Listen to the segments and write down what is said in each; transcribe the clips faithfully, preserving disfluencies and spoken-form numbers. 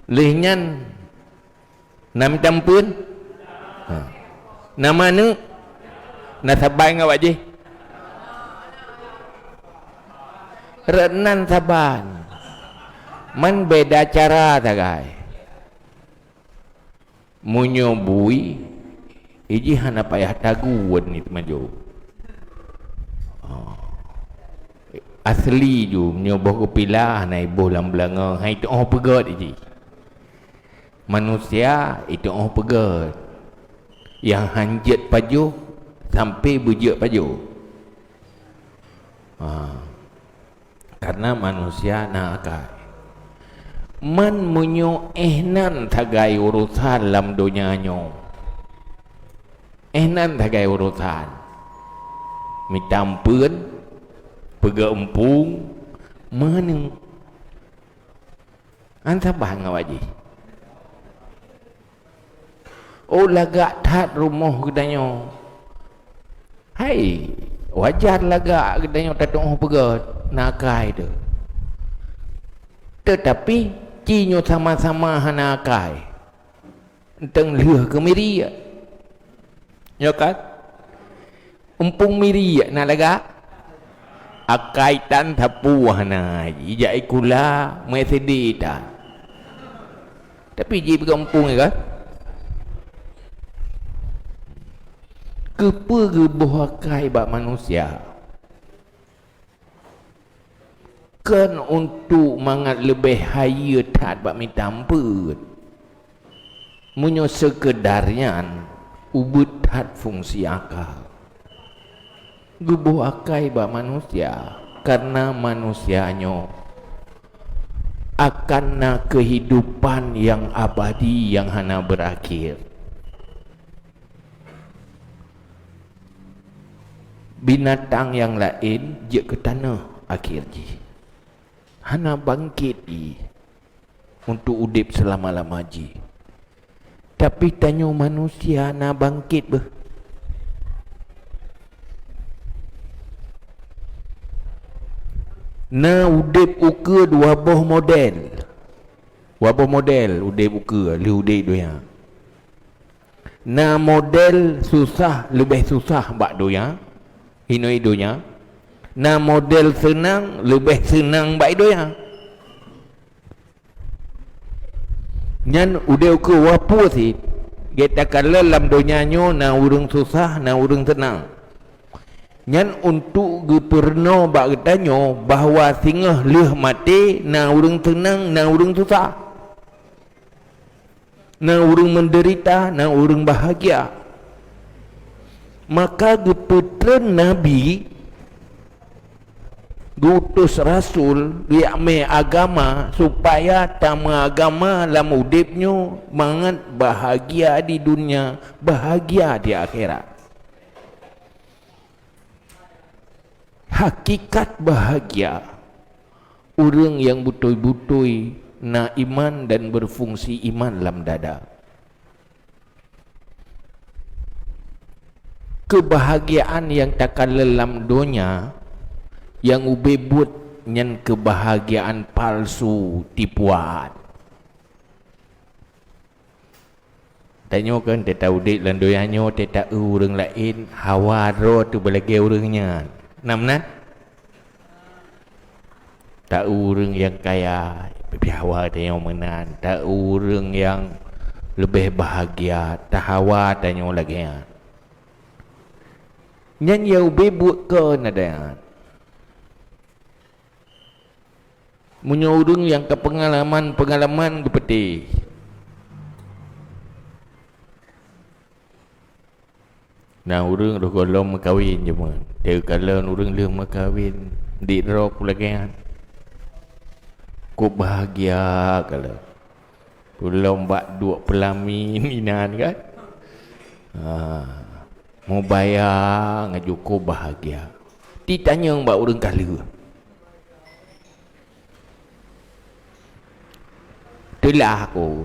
Lheueh nyan na mita ampeuen? Ha. Na manök? Na saban ngon awak jih? Rot nan saban. Man beda cara sagai. Meunyoe bui, ijih hana payah tagun ni teumajoh. Oh. Asli ju, meunyoe boh geupila hana iboh lam beulangong, hai teu'oh peugöt ijih. Manusia iteu'oh peugöt. Nyang han jeuet pajoh sampai beujeuet pajoh. Ha. Karena manusia na akai. Man meunyoe éh nan sagai urosan lam donya nyoe, éh nan sagai urosan, mita ampeuen, peugeumpung, meuneuk. An saban ngon awak jih. Oh, lagak that rumoh geutanyoe. Hai, wajar lagak geutanyoe tateu'oh peugöt, na akai teuh. Teutapi, ci nyoe sama-sama hana akai, eunteuk lheueh keu miri. Nyo kan? Eumpung miri na lagak? Akai tan sapeue hana, ijak sikula, meusideh tan. Tapi jipeugah eumpung kan? Keupeue geuboh akai bak manusia? Kon untuk mangat leubeh hayeue that bak mita ampeuen. Meunyoe seukeudar nyan, ubit that fungsi akai. Geuboh akai bak manusia, karena manusia nyoe akan na keuhidupan nyang abadi nyang hana beurakhé. Binatang nyang laén jeuet keu tanoh akhé jih. Hana bangkét jih untuk udeb seulama-lama jih. Tapi tanyoe manusia na bangkét beuh. Na udeb ukeue dua boh model. Dua boh model udeb ukeue lheueh udeb donya. Na model susah leubeh susah bak donya, inoi donya. Na model seunang leubeh seunang bak donya. Nyan udeb ukeue wapu sit. Gét takalon lam donya nyoe na ureuëng susah, na ureuëng seunang. Nyan untuk geupeurunoe bak geutanyoe bahwa singoh lheueh maté na ureuëng seunang, na ureuëng susah. Na ureuëng meudeurita, na ureuëng bahagia. Maka geupeutreun Nabi, geuutus rasul, geujak mé agama, supaya tameuagama lam udeb nyoe mangat bahagia di dunia, bahagia di akhirat. Hakikat bahagia, ureuëng nyang beutôi-beutôi na iman dan beufungsi iman lam dada. Keubahagiaan nyang takalon lam donya nyang ubé buet nyan keubahagiaan palsu, tipuan. Tanyoe kan teuta udeb lam donya nyoe teuta eu ureuëng laén hawa droe teuh beulagée ureuëng nyan. Na meunan? Ta eu ureuëng nyang kaya, pih hawa tanyoe meunan. Ta eu ureuëng nyang leubeh bahagia, ta hawa tanyoe lagée nyan. Nyan nyang ubé buet keu na dayat. Meunyoe ureuëng nyang ka peungalaman-peungalaman geupeuteh, na ureuëng roh gohlom meukawen jameun, teukalon ureuëng lheueh meukawen, dik droe peue lagée nyan. Kok bahagia kalon. Ulôn bak duek peulami inan kan. Ha. Mubaya ngon jukôb bahagia. Titanyong bak ureuëng ka lheueh. Teulah aku.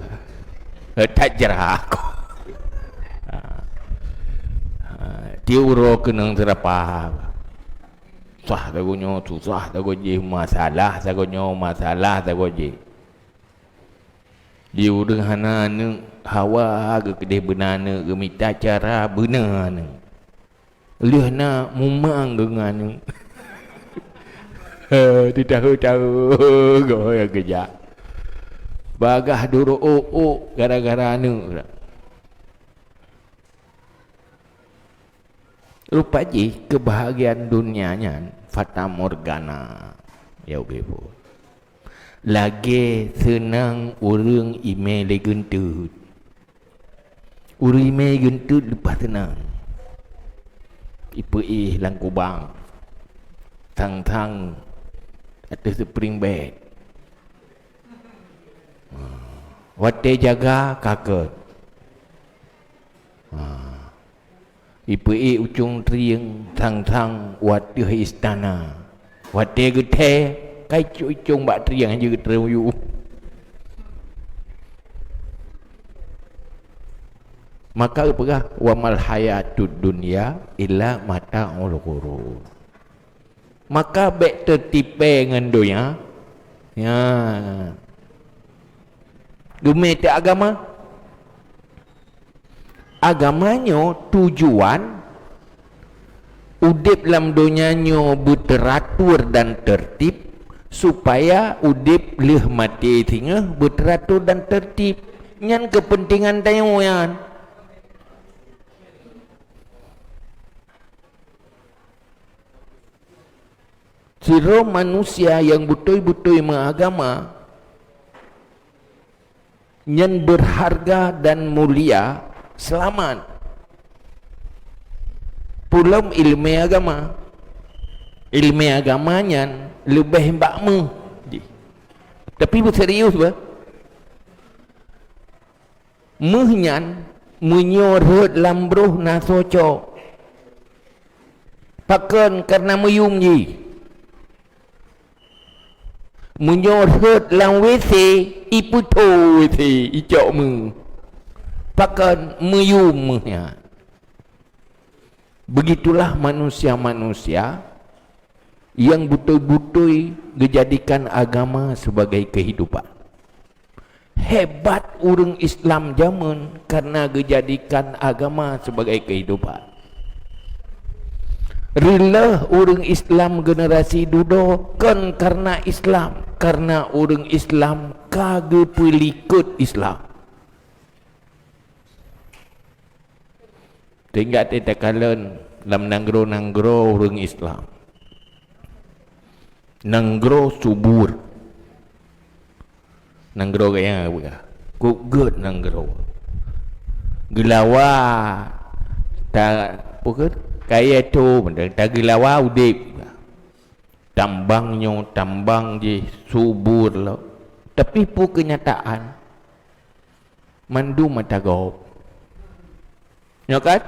Tajrah aku. Ha. Ha. Tiep uroe keunong seurapa. Susah sagoe nyoe, susah sagoe jih, masalah sagoe nyoe, masalah sagoe jih. Di ureuëng hana aneuëk, hawa geukeudeh beuna aneuëk, geumita cara beuna aneuëk. Lheueh na mumang geuh ngon aneuëk. Titahu-tahu goe nyang geujak. Bagah durok ôk-ôk gara-gara aneuëk. Rupa jih keubahgian dunia nyan fatamorgana. Ya, oke, Bu. Lagée seunang ureuëng imé lé geunteut. Ureuëng imé geunteut leupah seunang. Ipeuéh lam kubang. Thang-thang ateueh spring bed. Ha. Watée jaga, kakot. Ha. Ipeuék ucong trieng thang-thang u ateueh istana. Watée geuthée, kai cok ucong bak trieng, hana geutrön u yup. Maka geupeugah, "Wa mal hayatud dunya illa mata'ul ghurur." Maka bék teutipée ngon donya. Ya. Geumé teuh agama. Agama nyoe tujuan udeb lam donya nyoe beuteratur dan tertib, supaya udeb lheueh maté singoh beuteratur dan tertib. Nyan keupeuntengan tanyoe nyan. Sidroe manusia nyang beutôi-beutôi meuagama, nyan beurharga dan mulia, seulamat. Peulom ileumé agama. Ileumé agama nyan leubeh bak méuh. Tapi beuserius, bah. Méuh nyan meunyoe rhot lam broh na soe cok. Pakon? Kareuna meuyum jih. Meunyoe rhot lam W C, ipeutho W C, icok méuh. Pakon? Meuyum méuh nyan. Begitulah manusia-manusia nyang beutôi-beutôi geujadikan agama sebagai kehidupan. Hebat ureuëng Islam jameun kareuna geujadikan agama sebagai kehidupan. Reuloh ureuëng Islam generasi dudoe kon kareuna Islam, kareuna ureuëng Islam ka geupeulikot Islam. Sehingga takalon lam nanggroe-nanggroe ureuëng Islam. Nanggroe subur. Nanggroe gaya peugah. Kok gét nanggroe. Geulawa ta, peue kayée tho, ta geulawa udeb. Tambang nyoe, tambang jih, subur lom. Tapi peue keunyataan? Mandum ata gob. Nyoe kan?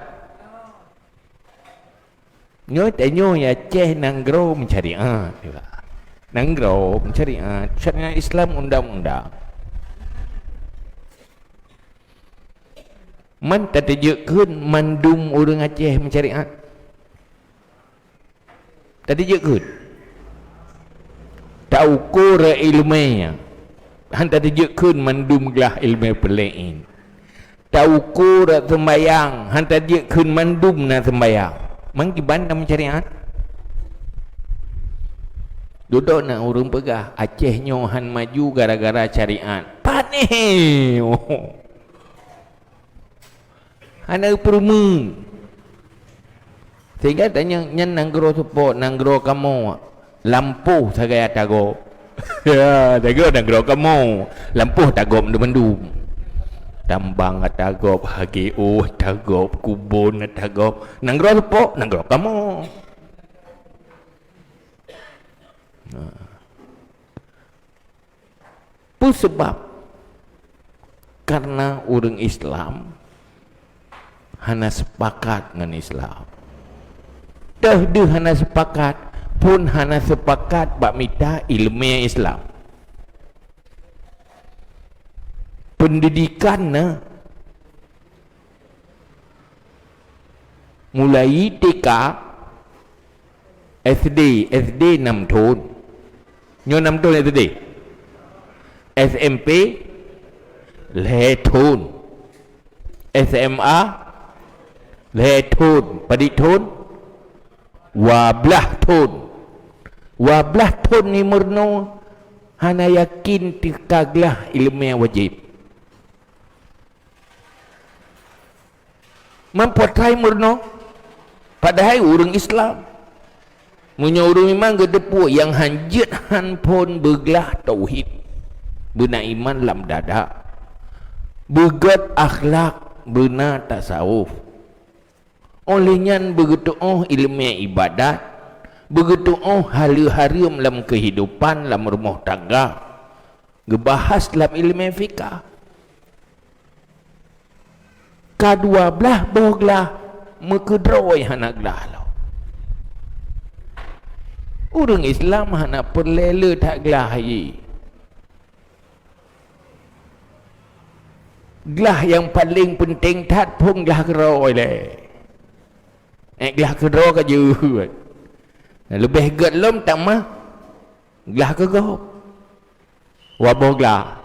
Nyoe tanyoe ya Aceh nanggroe meusyariat. Nanggroe meusyariat, syariat Islam undang-undang. Man tateujeuet kheun mandum ureuëng Aceh meusyariat? Tateujeuet kheun. Tauko rot ileumé, han tateujeuet kheun mandum glah ileumé peulén. Tauko rot seumbayang, han tateujeuet kheun mandum na seumbayang. Man kiban lam syariat. Dudoe na ureuëng peugah, Aceh nyoe han maju gara-gara syariat. Panéh! Hana peureumeun. Sehingga tanyong nyan nanggroe seupôt, nanggroe kamoe, lampôh sagai ata gob. Ya, sagai nanggroe kamoe, lampôh ata gob mandum-mandum. Tambang ata gob, H G O ata gob, kubon ata gob. Nanggroe seupôt, nanggroe kamoe. Nah. Peue seubab? Kareuna ureuëng Islam hana seupakat ngon Islam. Teuh deuh hana seupakat, phon hana seupakat bak mita ileumé Islam. Peundidikan na mulai T K, S D, S D nam thon. Nyoe nam thon S D. S M P, Lhèe thôn. S M A, lhèe thôn. Padit thôn? Dua blaih thôn. Dua blaih thôn nyoe meurunoe hana yakin teuka glah ileumèe wajéb. Man peue treuk meurunoe? Padahai ureueng Islam. Meunyoe ureueng iman geuteupeue nyang hanjeuet han phôn beuglah tauhid, beuna iman lam dada, beugöt akhlak, beuna tasawuf. Óh lheueh nyan beugeuteuôh ileumèe ibadat, beugeuteuôh haleue hareuem lam keuhidupan lam rumoh tangga, geubahas lam ileumèe fikah. Ka dua blaih boh glah meukeudroe hana glah lom. Ureueng Islam hana peureulèe le that glah jih. Glah nyang paleng peunteng that phôn glah keudroe lé. Eh, glah keudroe ka jeuet. Leubeh göt lom tamah glah keu gob. Dua boh glah.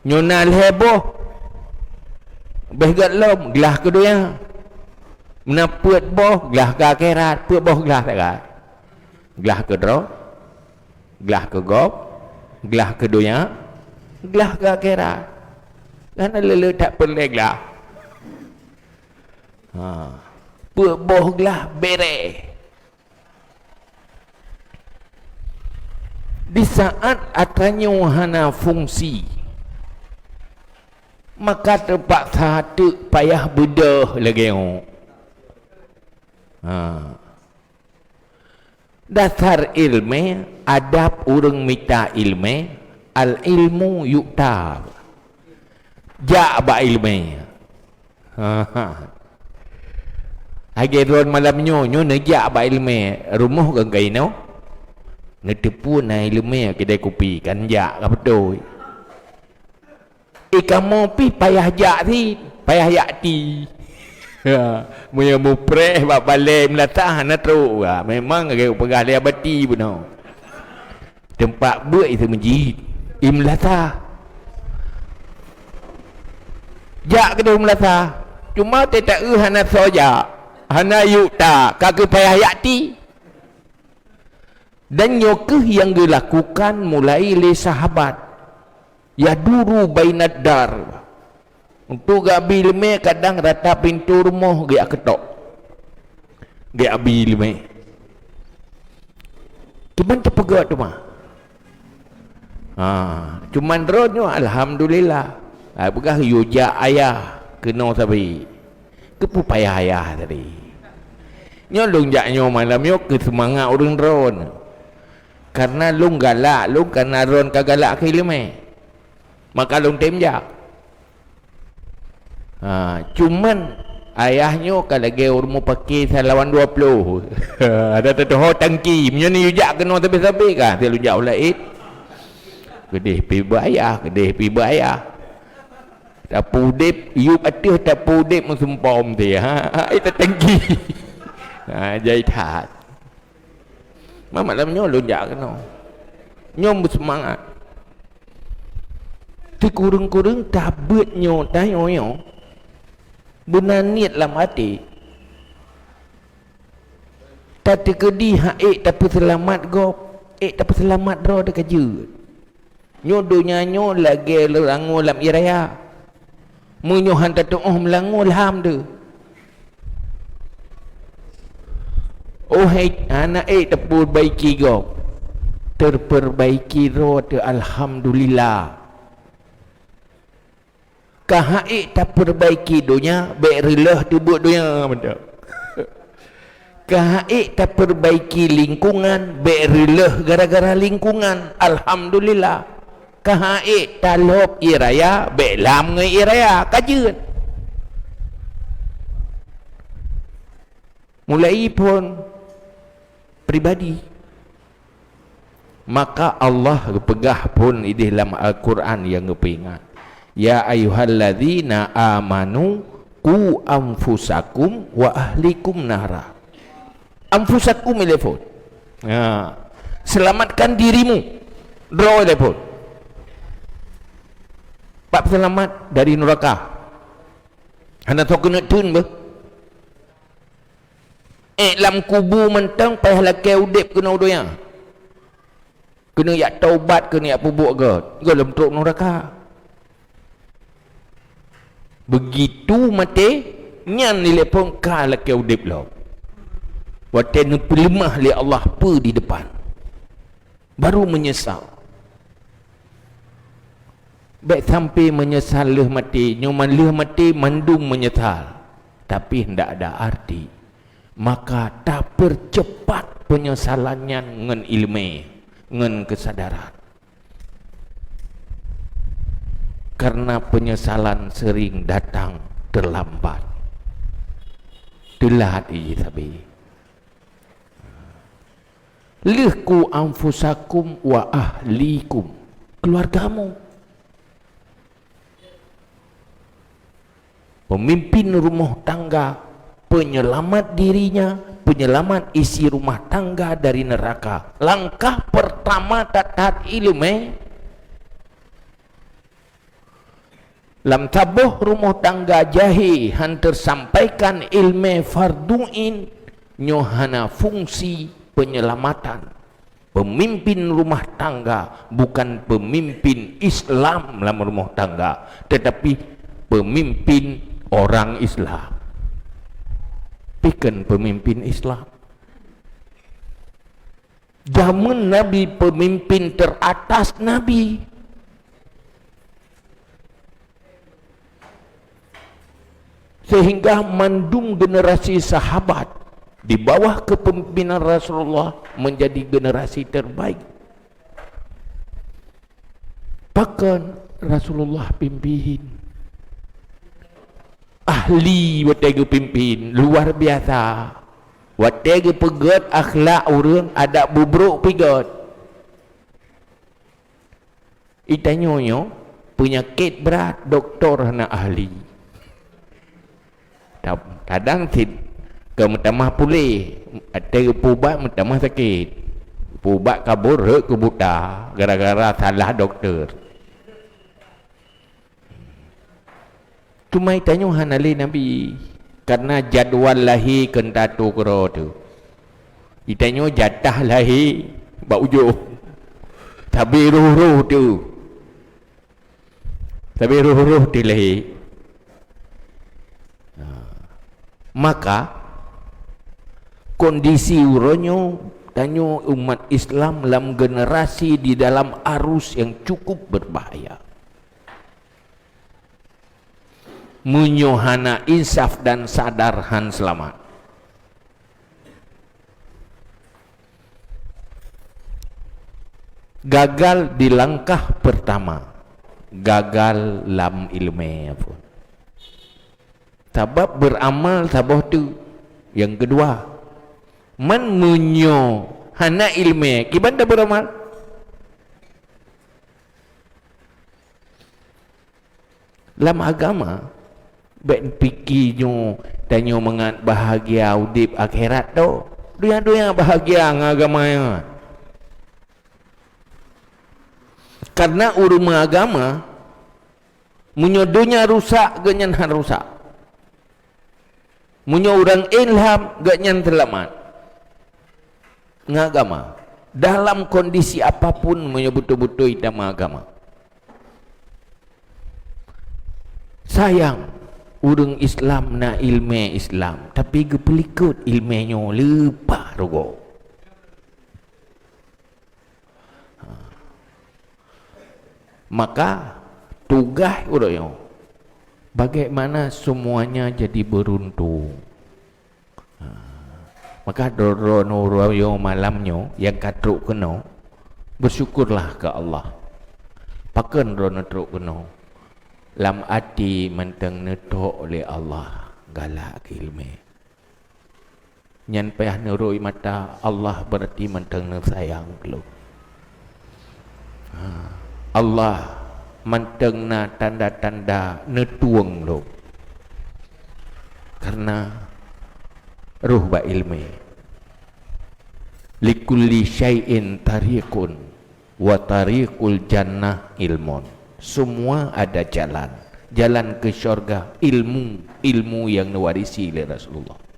Nyoe na lhèe boh. Leubeh göt lom glah keu donya. Meunan peuet boh glah keu akhirat, peuet boh glah sagai. Glah keudroe, glah keu gob, glah keu donya, glah keu akhirat. Hana le-le that peureulèe glah. Ha. Peuet boh glah bèrèh. Di saat atra nyoe hana fungsi, maka teupaksa teuk payah beudôh lagèe nyoe. Ha. Dasar ileumèe, adab ureueng mita ileumèe, al-ilmu yu'ta. Jak bak ileumèe. Lagèe droen malam nyoe, nyoe neujak bak ileumèe, rumoh ngon keunoe. Neuteupeue na ileumèe keudè kupi, kan jak ka beutôi. Eh, kamoe pih payah jak cit, payah jak ti. Ha, meunyoe mupreh bak balèe Meulasa hana trok, ha, memang lagèe peugah lé Abati bunoe. Teumpat beuet i seumeujid, i Meulasa. Jak keudeh Meulasa, cuma teuta eu hana soe jak, hana yu'ta, ka keuh payah jak ti. Dan nyoe keuh nyang geulakukan mulai lé sahabat. Yaduru bainad dar. Untuk geuabi leumèe kadang rata pintoe rumoh geujak keutok. Geujak abi leumèe. Cuman teupeugah teuma. Ha, cuman droe nyoe alhamdulillah. Ha, peugah yue jak ayah keunoe sabe. Keupeue payah ayah tadi? Nyoe lôn jak nyoe malam nyoe keu seumangat ureueng droen. Karena lôn galak, lôn karena droen ka galak keu ileumèe. Maka lôn tem jak. Ha, cuman ayah nyoe ka lagèe ureueng mupake salawan dua ploh. Ada teutoho tangki. Meunyoe neujak keunoe sabe-sabe ka, lôn jak u laén. Keudeh pi bak ayah, keudeh pi bak ayah. Tapeudép, yup ateueh tapeudép meusumpom teuh, ha, ha, eh, tatanggi. Ha, jai that. Malam nyoe lôn jak keunoe. Nyoe beuseumangat. Teukureueng-kureueng tabeuet nyoe tanyoe nyoe. Beuna niet lam até. Tateukeudi han ék tapeuseulamat gob, ék tapeuseulamat droe teuh ka jeuet. Nyoe donya nyoe lagèe langoe lam ié raya. Meunyoe han tatuoh meulangoe lham teuh. Oh hai, hana ék tapeubaiki gob. Teupeubaiki droe teuh alhamdulillah. Ka han ék tapeubaiki donya, bèk reuloh teuh beuet donya mantong. Ka han ék tapeubaiki lingkungan, bèk reuloh gara-gara lingkungan. Alhamdulillah. Ka han ék talhôb ié raya, bèk lam ngon ié raya. Ka jeuet. Mulai phôn pribadi. Maka Allah geupeugah phôn idéh lam Al-Qur'an nyang geupeuingat, "Ya ayyuhalladzina amanu qu anfusakum wa ahlikum nara." Anfusakum ilèe phôn. Ya. Selamatkan dirimu. Droe ilèe phôn. Bak seulamat dari nuraka. Hana soe keuneuk theun beuh. Ék lam kubu mantong payah lakée udeb keunoe donya. Keuneuk jak taubat, keuneuk jak peubuet gét, gohlom trok nuraka. Beugitu maté, nyan ilée phon ka lakée udeb lom. Watée neupeuleumah lé Allah peue di depan, baru meunyeusal. Bék sampai meunyeusal lheueh maté, nyoe man lheueh maté mandum meunyeusal, tapi ndak ada arti. Maka tapeuceupat peunyesalan nyan ngon iéleumé, ngon keusadaran. Karena peunyesalan seuring datang teulambat. Teulat jih sabe. Lheueh ku anfusakum wa ahlikum, keluargamu. Pemimpin rumah tangga, penyelamat dirinya, penyelamat isi rumah tangga dari neraka. Langkah pertama that-that iéleumé. Lam saboh rumah tangga jahé han teusampaikan iéleumé fardhu ain, nyoe hana fungsi penyelamatan. Pemimpin rumah tangga bukan pemimpin Islam lam rumah tangga, tetapi pemimpin orang Islam. Piken pemimpin Islam. Jameun Nabi pemimpin teratas Nabi. Sehingga mandum generasi sahabat di bawah kepemimpinan Rasulullah menjadi generasi terbaik. Pakon Rasulullah pimpin? Ahli watée geupimpin, luar biasa. Watée geupeugét akhlak ureuëng, adak bubrok peugét. Itanyoe nyoe peunyakét brat, doktor hana ahli. Ta-, kadang cit ka meutamah puléh, watée geupeuubat meutamah sakét. Geupeuubat kabur rhot keu buta gara-gara salah doktor. Teuma itanyoe hana lé Nabi, karena jadwal lahé keu tatu keudroe teuh. Itanyoe jatah lahé bak ujong. Sabe roh-roh teuh. Sabe roh-roh teuh lahé. Ha. Maka, kondisi uroe nyoe, tanyoe umat Islam lam generasi di dalam arus yang cukup berbahaya. Meunyoe hana insaf dan sadar, han seulamat. Gagal di langkah pertama, gagal lam iéleumé pun. Sabab beuramal saboh teuk. Nyang keudua, man meunyoe hana iéleumé, kiban tabeuramal? Lam agama, bék pike nyoe tanyoe mangat bahagia udeb akhirat tho. Donya-donya bahagia ngon agama nyan. Karena ureuëng meuagama, meunyoe donya rusak, geuhnyan han rusak. Meunyoe ureuëng ilham, geuhnyan seulamat. Ngon agama. Dalam kondisi apapun, meunyoe beutôi-beutôi tameuagama. Sayang, ureuëng Islam na iéleumé Islam, tapi geupeulikot iéleumé nyoe leupah rugoe. Ha. Maka, tugaih uroe nyoe, bagaimana semuanya jadi beruntung. Ha. Maka, droeneuh uroe nyoe malam nyoe nyang ka trok keunoe, bersyukurlah keu Allah. Pakon droeneuh trok keunoe? Lam até mantong neutok lé Allah galak keu iéleumé. Nyan payah neurôi mata Allah, berarti mantong neusayang keu lôn. Ha, Allah mantong na tanda-tanda neutueng lôn. Karena roh bak iéleumé. Likulli syai'in tariqun. Wa tariqul jannah ilmun. Semua ada jalan. Jalan ke syurga, ilmu, ilmu yang diwarisi oleh Rasulullah.